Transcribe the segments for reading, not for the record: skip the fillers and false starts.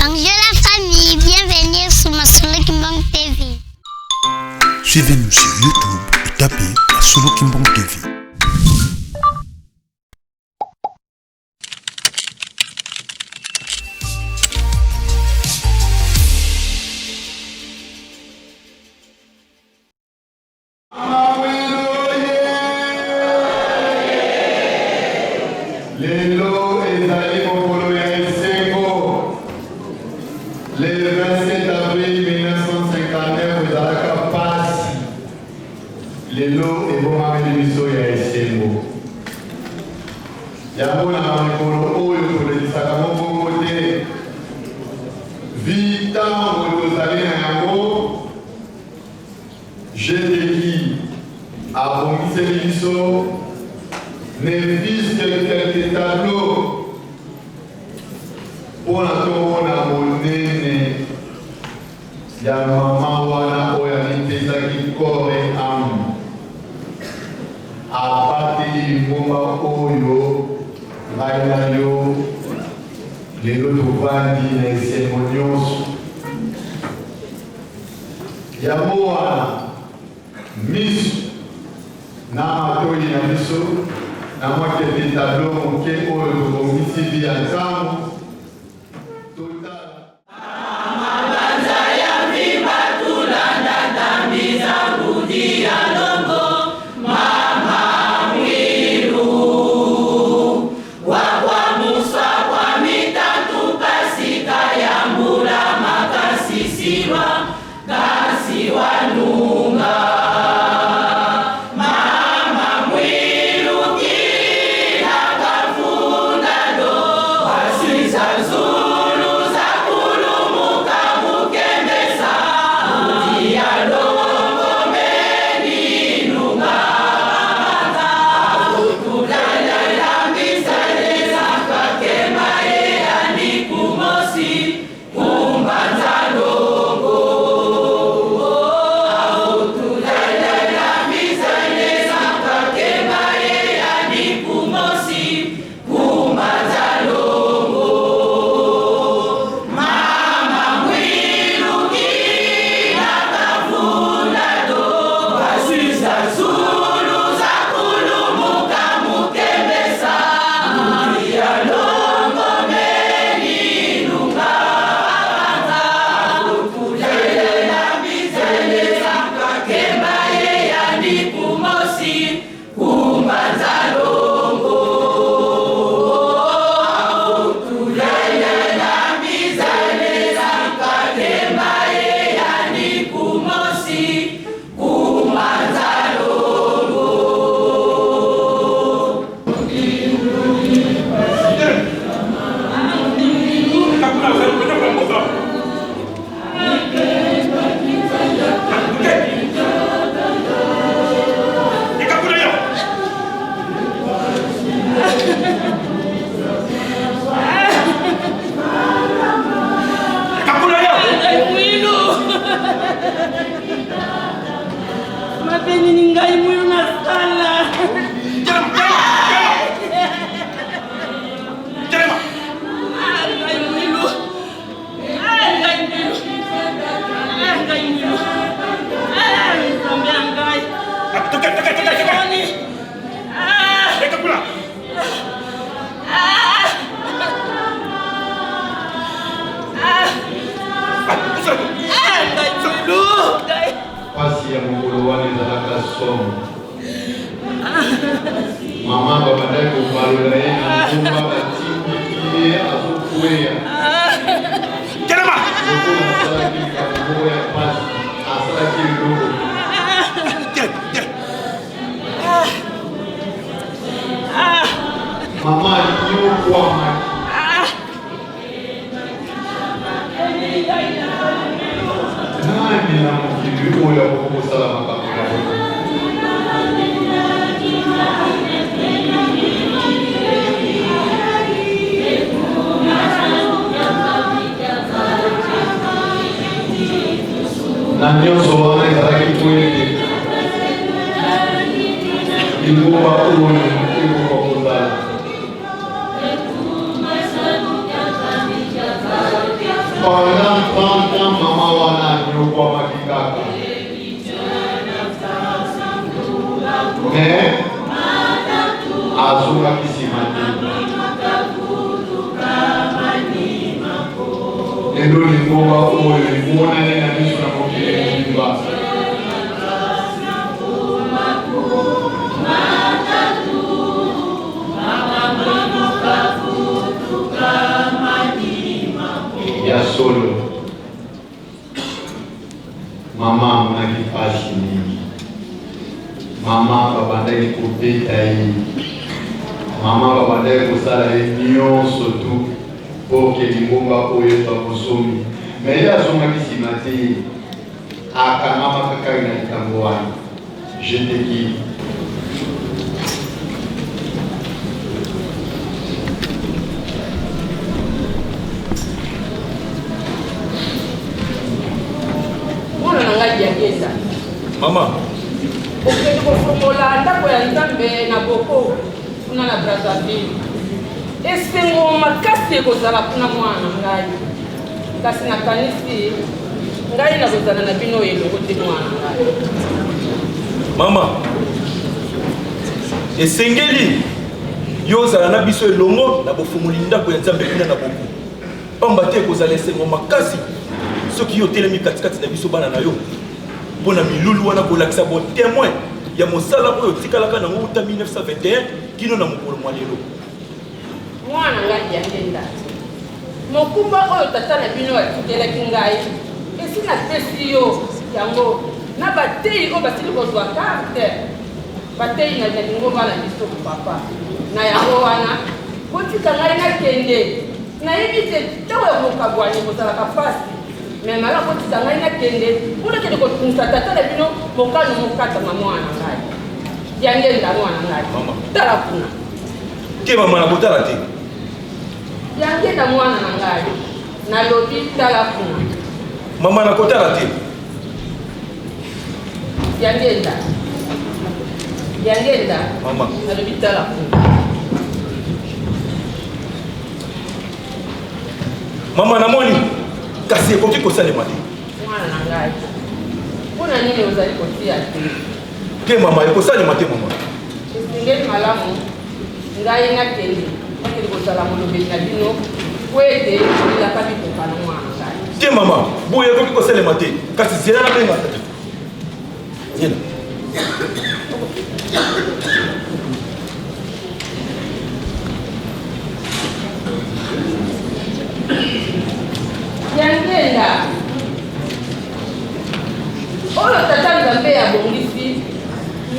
Bonjour la famille, bienvenue sur Masolo Kimbang TV. Suivez-nous sur YouTube et tapez Masolo Kimbang TV. Lelo ezali mokolo ya esengo. Le 27 avril 1959 ezalaka pasi. Lelo ebongameli biso ya esengo. Yango na mikolo oyo tolekisaka ngo bongo te. Vi ntango tozali na yango Jedeki abongiseli biso ne fût-ce que quelques tableaux mpo na tomona monene ya mama wana oyo amipesaki corps et âme, abateli lingomba oyo ngai na yo lelo tovandi na esengo nyonso. Yango wana, miso na matoyi na biso na mwa quelques tableaux moke oyo tobongisi vi ya ntango totala. Mabe nini ngai mwilu nasala? Ngai mwilu. Ngai mwilu. Ngai mwilu. Nzambe ya ngai. Soni. Ngai mwilu. Ngai. Pasi ya mokolo wana ezalaka somo. Mama babandaki kobalola ye na ngomba, batindiki ye azokweya. Telema! Lokola asalaki likambo moko ya pasi, asalaki eloko te. Mama anyokwamaki. Nani na mokili oyo akoki kosala makambo ya bongo? Na nyonso wana ezalaki mpo ete lingomba oyo ekoka kozala. Pendant 30 ans mama wana anyokwamaki kaka. Mais azongaki nsima te. Lelo lingomba oyo emonani na miso na mokili mobimba. Ya solo, mama amonaki mpasi mingi. Mama babandaki kobeta ye, mama babandaki kosala ye nyonso tu mpo ke lingomba oyo ezwa bonsomi. Me ye azongaki nsima te, akangamaka kaka na likambo wana. Je te guide. Mwana na ngai Diangenda. Mama. Okende kofongola ndako ya Nzambe na Boko kuna na Brazzaville. Esengo makasi ekozala kuna mwana na ngai. Kasi nakanisi ngai nakozala na bino elongo te mwana ngai. Mama, esengeli yo ozala na biso elongo na bofungoli ndako ya Nzambe kuna na Boko. Pamba te ekozala esengo makasi soki yo otelemi katikati na biso bana na yo mpo na milulu wana kolakisa botemoin ya mosala oyo otikalaka nango uta 1921 kino na mokolo mwa lelo. Mwana ngai Diangenda, mokumba oyo tata na bino atikelaki ngai, esi napesi yo yango na bateyi oyo basili kozwa karte bateyi na lingomba na biso papa. Na yango wana botika ngai nakende. Nayebi te ntango ya bokabwani ekozalaka mpasi, me malamu botika ngai nakende mpo nakende kotungisa tata na bino mokano mokatama. Mwana ngai Diangenda, mwana ngai, tala kuna. Te mama, nakotala te. Diangenda, mwana na ngai, nalobi tala kuna. Mama, nakotala te. Diangenda, Diangenda, mama, nalobi tala kuna. Mama, namoni, kasi ekoki kosalema te. Mwana na ngai, mpo na nini ozali kotia te? Te mama, ekosalema te mama. Esengeli malamu ngai nakende, nakende kozala molobeli na bino po ete bilaka bikoka na mwana ngai. Te mama, boye ekoki kosalema te, kasi zela nabenga tata. Zela. Diangenda, oyo tata Nzambe abongisi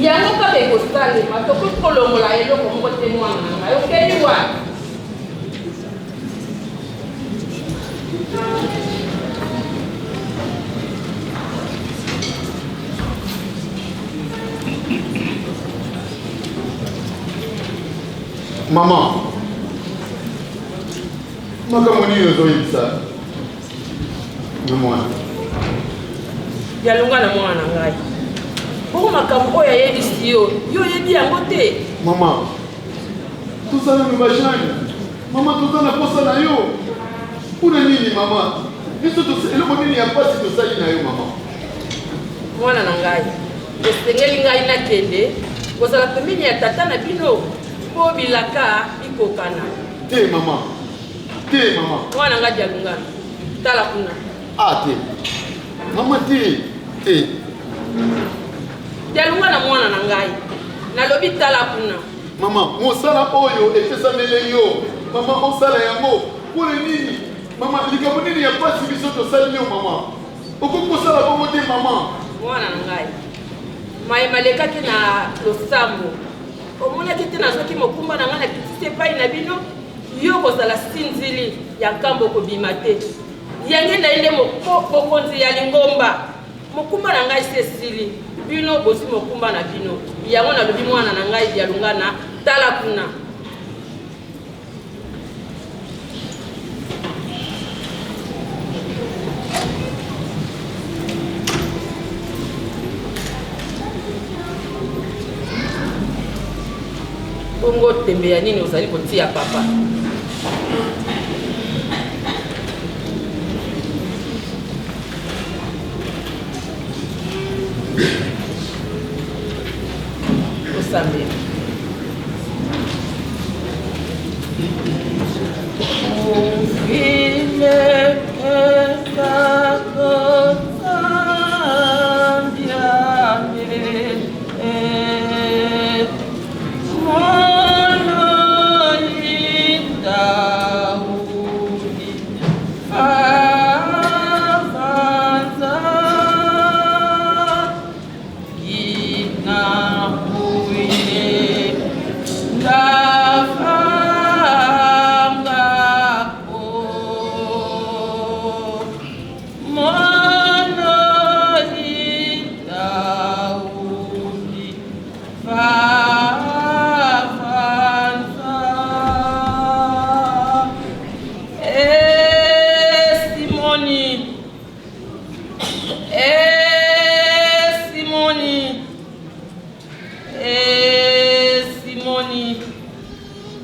yango kaka ekosalema, tokoki kolongola eloko moko te. Mwana na ngai, okei wapi? Mama, makambo nini ozoyebisa na mwana? Yalonga na mwana na ngai, bongo makambo oyo ayebisi yo, yo oyebi yango te? Mama, toza nanu bajane. Mama, toza na posa na yo. Mpona nini mama? Biso eloko nini ya mpasi tosali na yo mama? Mwana na ngai, esengeli ngai nakende kozala pembeni ya tata na bino mpo bilaka bikokana. Te mama, te mama. Mwana ngai Dialungana, tala kuna. Ah te mama, te te. Dialungana, mwana na ngai, nalobi tala kuna. Mama, mosala oyo epesamele yo mama, osala yango mpona nini mama? Likambo nini ya mpasi biso tosali yo mama? Okoki kosala bongo te mama. Mwana na ngai, maye malekaki na losambo, omonaki te nazwaki mokumba na ngai nakitisi epai na bino? Yo kozala sinzili ya nkambo kobima te. Yange na ye nde mokonzi ya lingomba. Mokumba na ngai se esili, bino bozwi mokumba na bino. Yango nalobi, mwana na ngai Dialungana, tala kuna. Bongo tembe ya nini ozali kotia papa?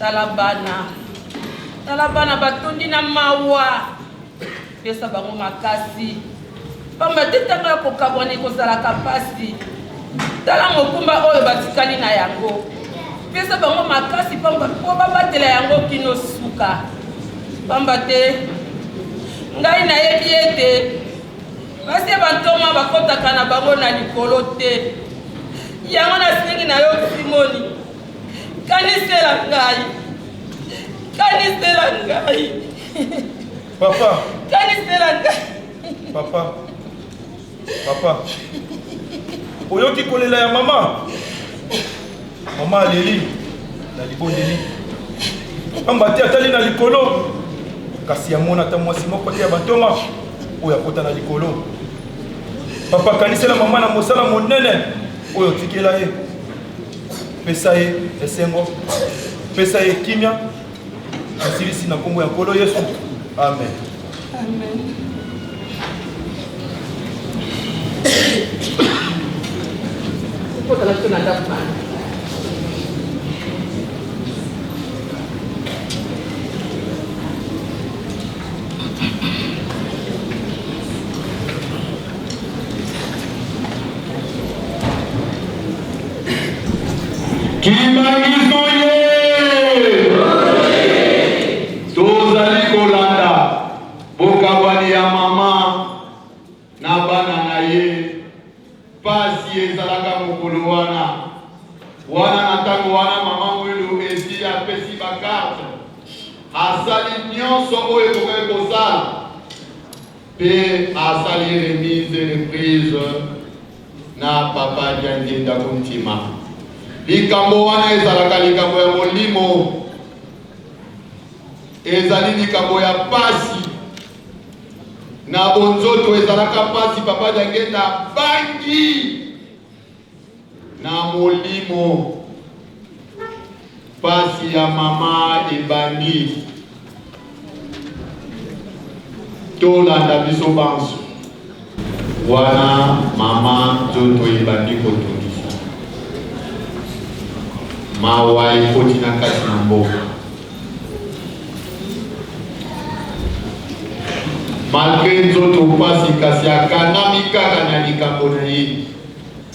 Tala bana, tala bana batondi na mawa, pesa bango makasi, pamba te ntango ya kokabwana ekozalaka mpasi. Tala mokumba oyo batikali na yango, pesa bango makasi mpo babatela yango kino suka, pamba te ngai nayebi ete basi ya bantoma bakotaka na bango na likolo te. Yango nasengi na yo Simoni, kanisela ngai, kanisela ngai. Papa, kanisela ngai. Papa, papa, oyoki kolela ya mama? Mama aleli na libondeli, pamba te atali na likolo, kasi amona ata mwasi moko te ya bantoma oyo akota na likolo. Papa, kanisela mama na mosala monene oyo otikela ye. Pesa ye esengo, pesa ye kimia. Nasilisi na nkombo ya Nkolo Yesu, amen. Amen. Tokota na biso na ndako bana. Kimbangiso ye tozali kolanda bokabwani ya mama na bana na ye. Pasi ezalaka mokolo wana wana na ntango wana mama Mwilu esi apesi bakarte, asali nyonso oyo ekokaki kosala mpe asali remise reprise na papa Diangienda Kuntima. Likambo wana ezalaka likambo ya molimo, ezali likambo ya pasi na bonzoto, ezalaka pasi. Papa Diangienda bangi na molimo, pasi ya mama ebandi. Tolanda biso banso wana mama nzoto ebandi kotungisa, mawa ekoti na kati na mboka. Malgre nzoto pasi, kasi akangami kaka na likambo na ye.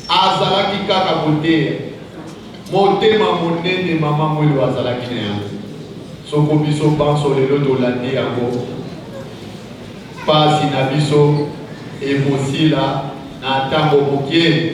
Azalaki kaka koteya. Motema monene mama Mwilu azalaki na yango. Soko biso banso lelo tolandi yango, pasi na biso ekosila na ntango moke.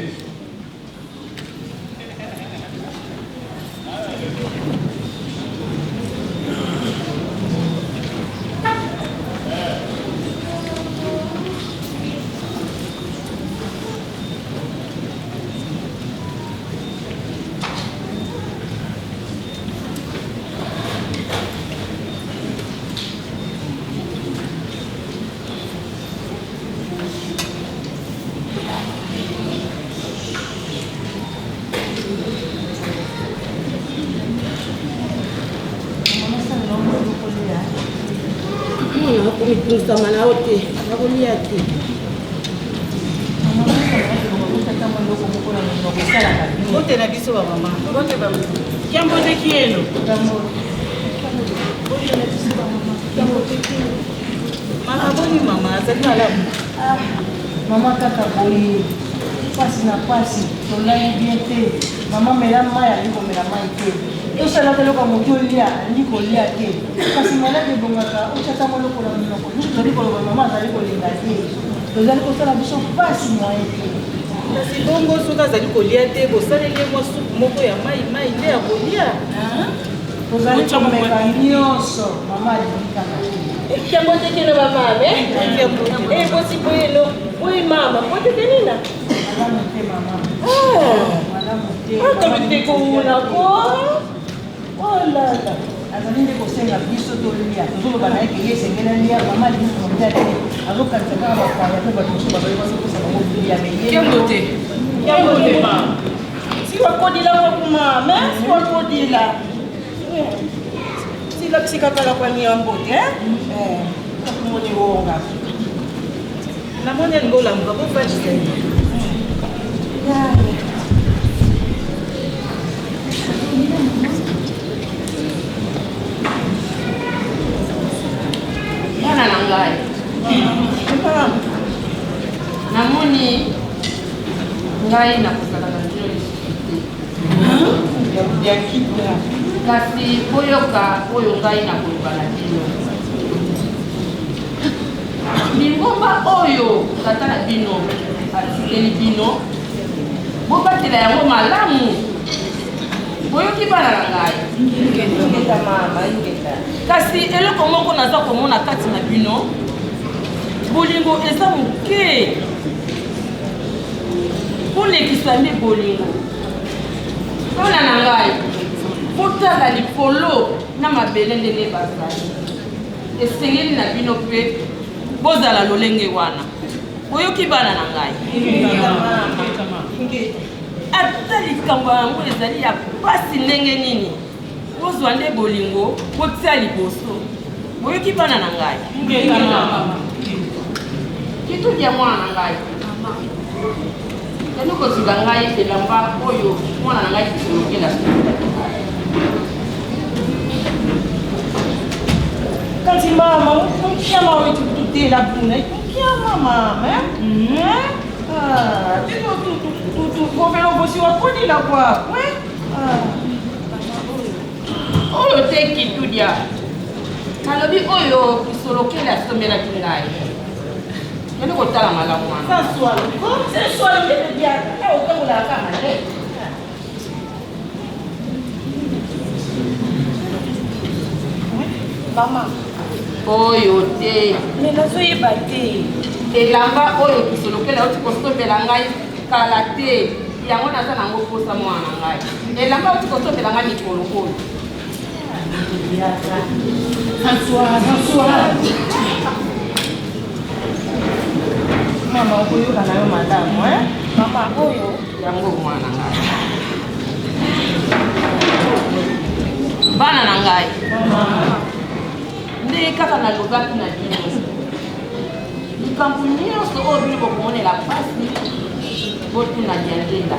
Komitungisama na yo te, nakolia te. Mbote na biso ba mama. Mbote ba mama. Kiambo te kieno. Mama boni mama azali malamu. Ah, mama kaka boye. Pasi na pasi, tolali bien te. Mama mela mai, alingi komela mai te. Tosalaka eloko ya moke olia, alingi kolia te. Kasi maladi ebongaka otya ata mwa eloko na monoko. Biso tozali koloba mama azali kolinga te. Tozali kosala biso mpasi moyen te. Kasi bongo soki azali kolia te, bosaleli ye mwa supu moko ya mai mai nde akolia. Tozali komeka nyonso, mama alingi kaka te. Ekiambo te keno ba mama eh? Eh bosi boye no. Boye mama, bote tenina. Malamu te mama. Malamu te. Ata te kouna ko. Oh la la. Azali nde kosenga biso tolia. Tozoloba na ye ke ye esengeli alia, mama alingi kolia te. Azokanisa kaka bapaya mpe bato mosusu bazali bazokosa bango kolia. Mais ye Kembo te. Kembo te mama. Si wakodila wakumama, si wakodila. Silakisika kala kwa niambo te. Eh. Moni wonga. Namoni alingi olamuka bofandisa ye. Mwana na ngai, namoni ngai nakozala na bino lisusu te, kasi boyoka oyo ngai nakoloba na bino. Lingomba oyo tata na bino atikeli bino, bobatela yango malamu. Boyoki bana na ngai? Ingeta mama, ingeta. Kasi eloko moko naza komona kati na bino, bolingo eza moke. Bolekisa nde bolingo. Bana na ngai, botala likolo na mabele ndenge bazali. Esengeli na bino mpe bozala lolenge wana. Boyoki bana na ngai? Ata likambo yango ezali ya mpasi ndenge nini, bozwa nde bolingo botia liboso. Boyoki bana na ngai? Kitudia mwana na ngai, kende kozwila ngai elamba oyo mwana na ngai kisolokela. Kasi mama, nkiama wetu tutela kuna, nkiama mama, eh? Ah, tu tu tu tu tu kovela obosi wakodila kwako, eh? Ah. Oyo te kitudia. Nalobi oyo kisolokele asombelaki ngai. Kende kotala malamu wana. Saswalo, saswalo nde tobiaka. Awa otambolaka kaka mabe. Mama. Oyo te. Mais nazoyeba te. Elamba oyo kisolokele auti kosombela ngai kala te. Yango naza nango posa mwana na ngai. Elamba auti kosombela ngai mikolo oyo. François, François. Mama, okoyoka na yo malamu, eh? Mama, oyo. Yango mwana ngai. Bana na ngai. Ndenge kaka nalobaki na bino. Likambo nyonso oyo bino bokomonela mpasi, botuna Diangenda.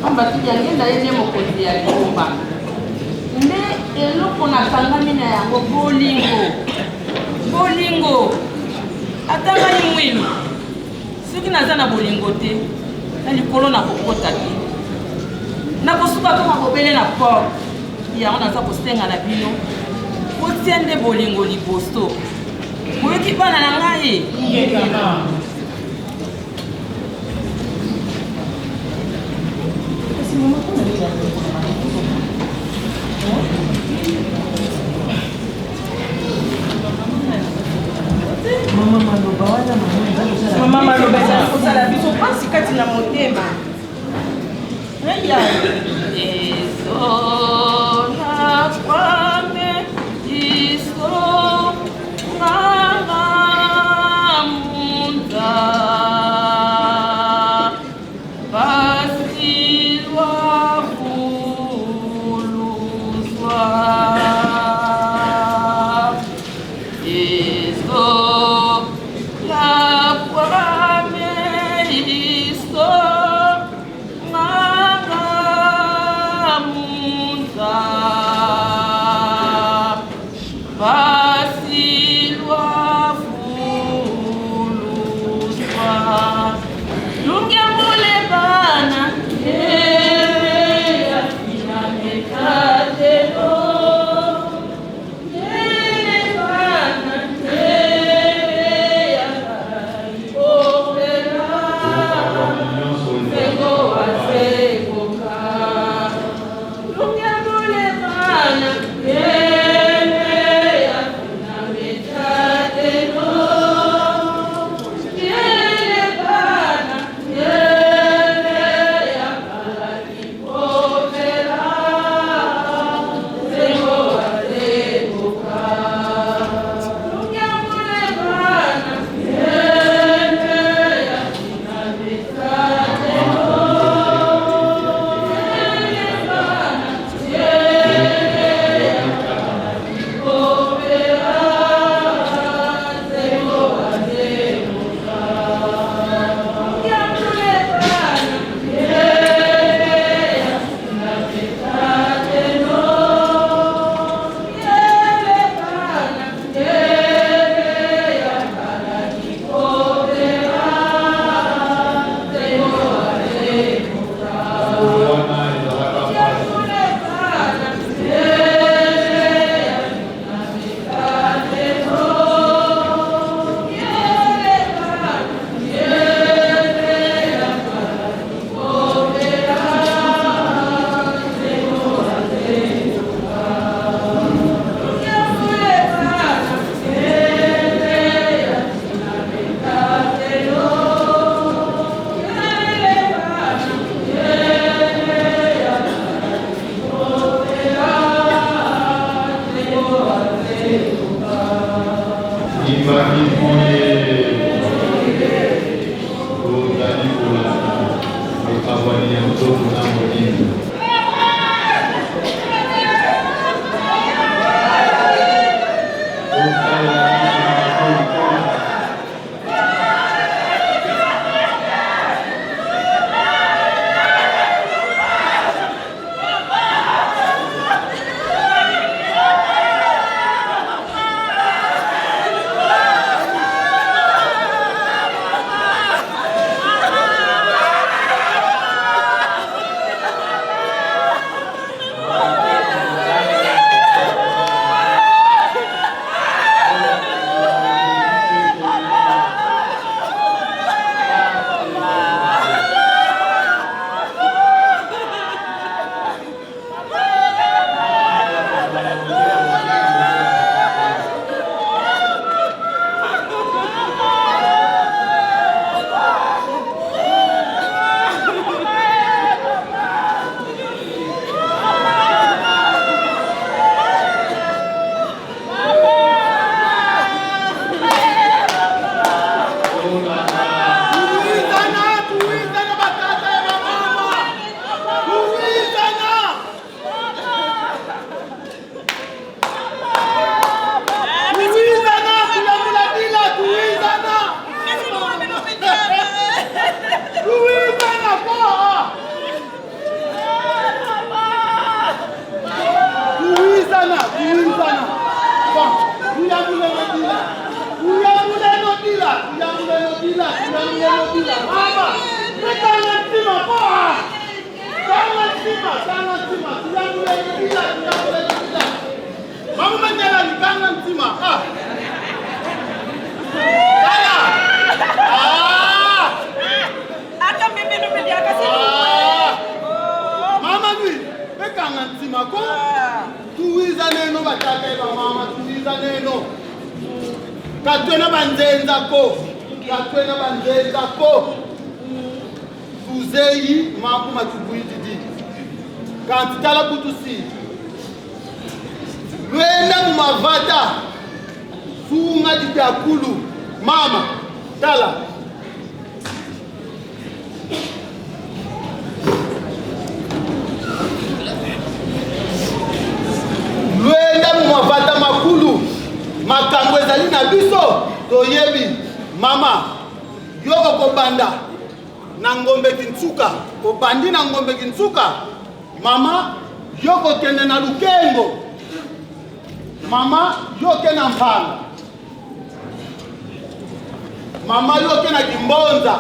Pamba te Diangenda ye nde mokonzi ya lingomba. Nde eloko nakangami na yango bolingo. Bolingo. Ata ngai mwindu. Soki naza na bolingo te, na likolo nakokota te. Nakosuka kaka bobele na porte. Yango naza kosenga na bino, botia nde bolingo liboso. Boyoki bana na ngai? Mama maloba wana mama eza kosala Mama maloba ezali kosala biso mpasi kati na motema. Eya. Ezola kwame iso nganga munda basilwa vuluzwa Ezo la kwame iso nganga munda. Mama Mandela likanga ntima. Ah. Tala. Ah. Ata meme no meli akasi. Ah. Mama lui, bekanga ntima ko. Tuwiza neno batata ba mama tuwiza neno. Katwena banzenza ko. Katwena banzenza ko. Tuzeyi maku matubuididi. Kanti tala kutusi. Lwenda mumavata. Sunga ditakulu. Mama, tala. Lwenda mumavata makulu. Makambo ezali na biso toyebi. Mama, yo okobanda na ngombe kintsuka, obandi na ngombe kintsuka. Mama, yo kokende na lukengo. Mama, yo ke na mpanga. Mama, yo ke na kimbonza.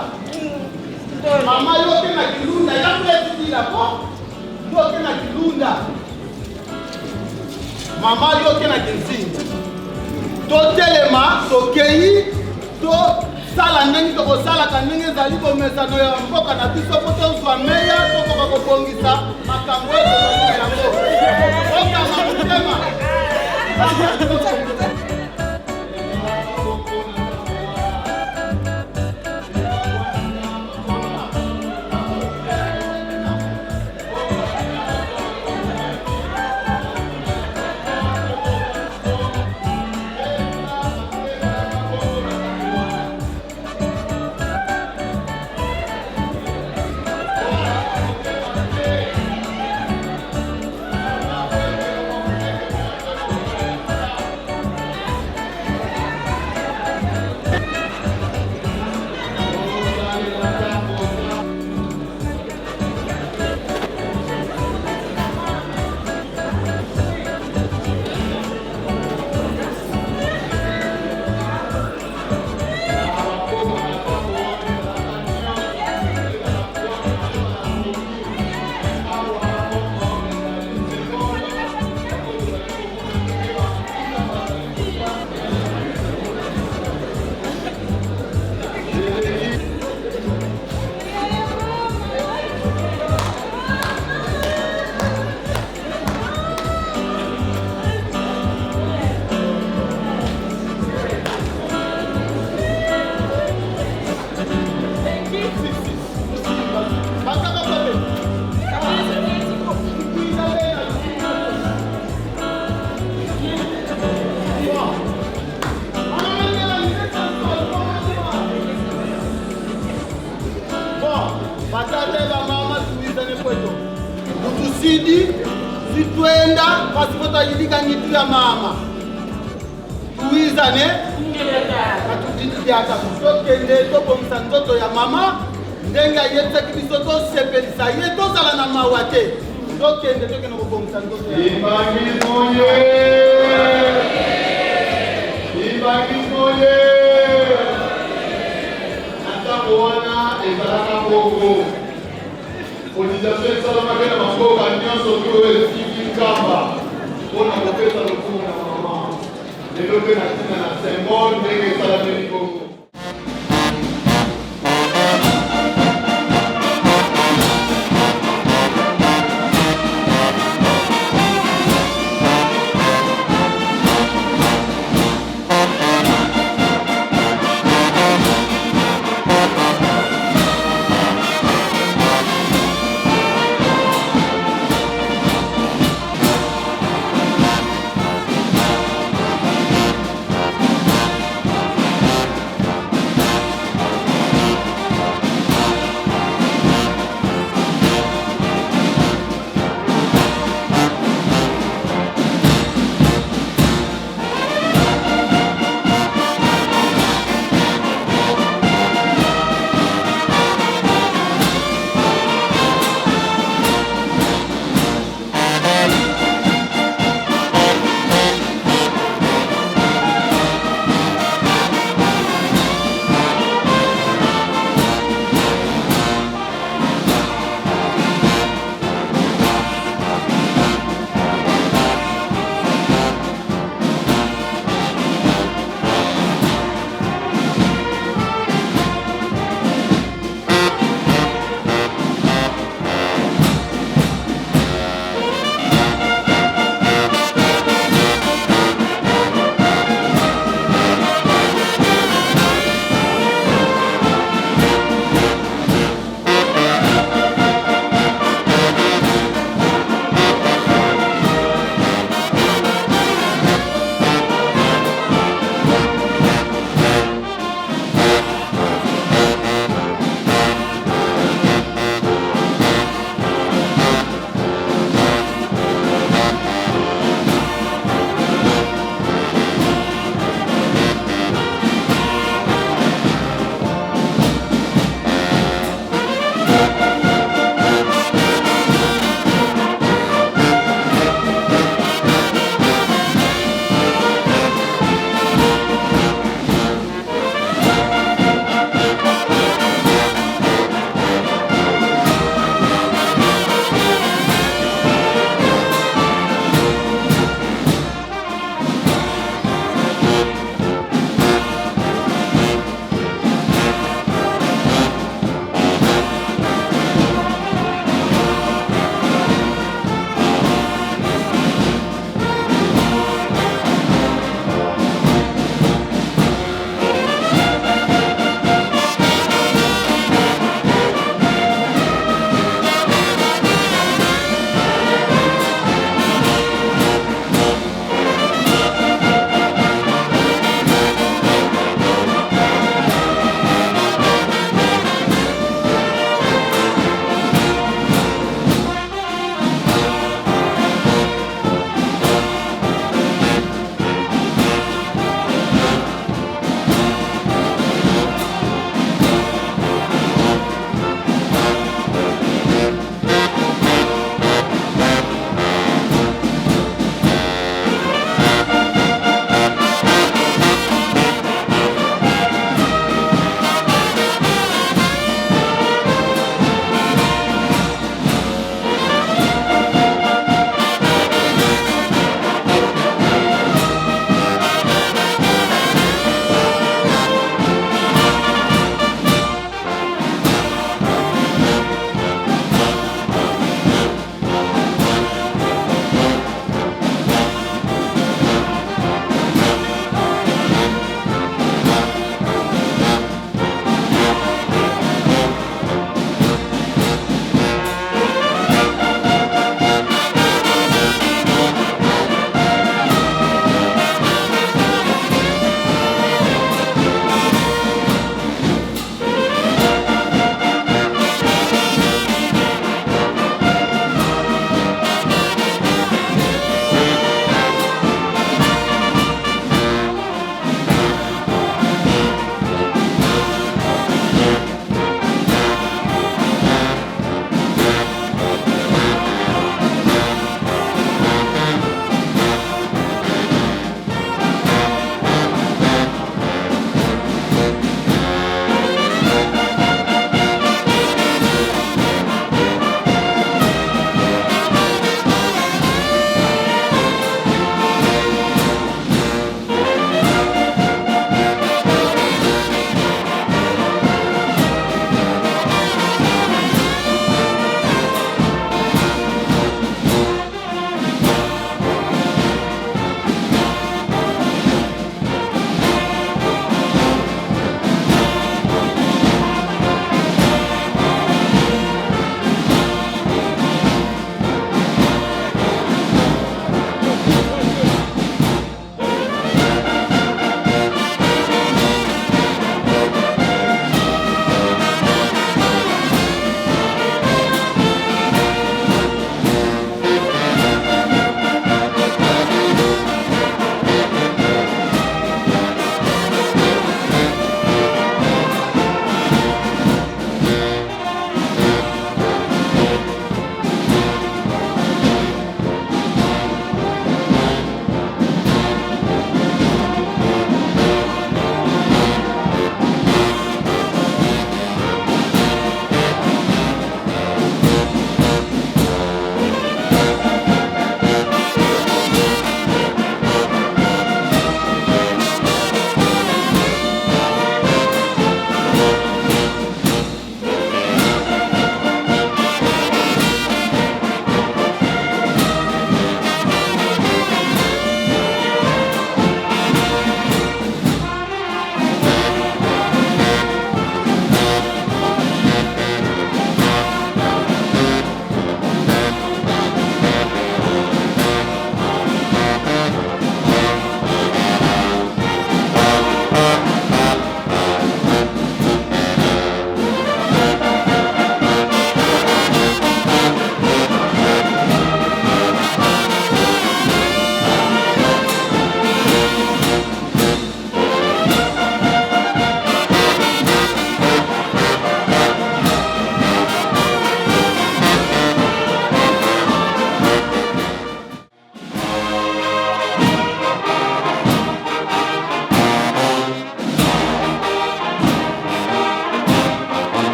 Mama, yo ke na kilunda. Ya kuletidila ko. Yo ke na kilunda. Mama, yo ke na kinsinga. Totelema, tokei, tosala ndenge tokosalaka ndenge ezali komesano ya mboka na biso mpo tozwa meya tokoka kobongisa makambo oyo tozali na yango. Okanga motema. Tusidi sitwenda pasipotayilika nyitu ya mama tuwizane katudidiyaka tokende tobongisa nzoto ya mama ndenge ayebisaki biso tosepelisa ye tozala na mawa te tokende tokende kobongisa nzoto ya Ibangimoye! Ibangimoye! Na ntango wana ezalaka bongo. Cotisation esalamaki na bamboka nyonso oyo esiki Nkamba mpo na kopesa lokumu na mama. Lelo mpe na ntina na symbole ndenge esalameli bongo.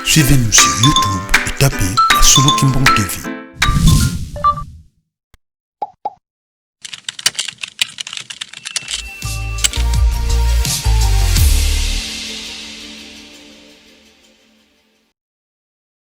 Suivez-nous sur YouTube et tapez Masolo Kimbangu TV.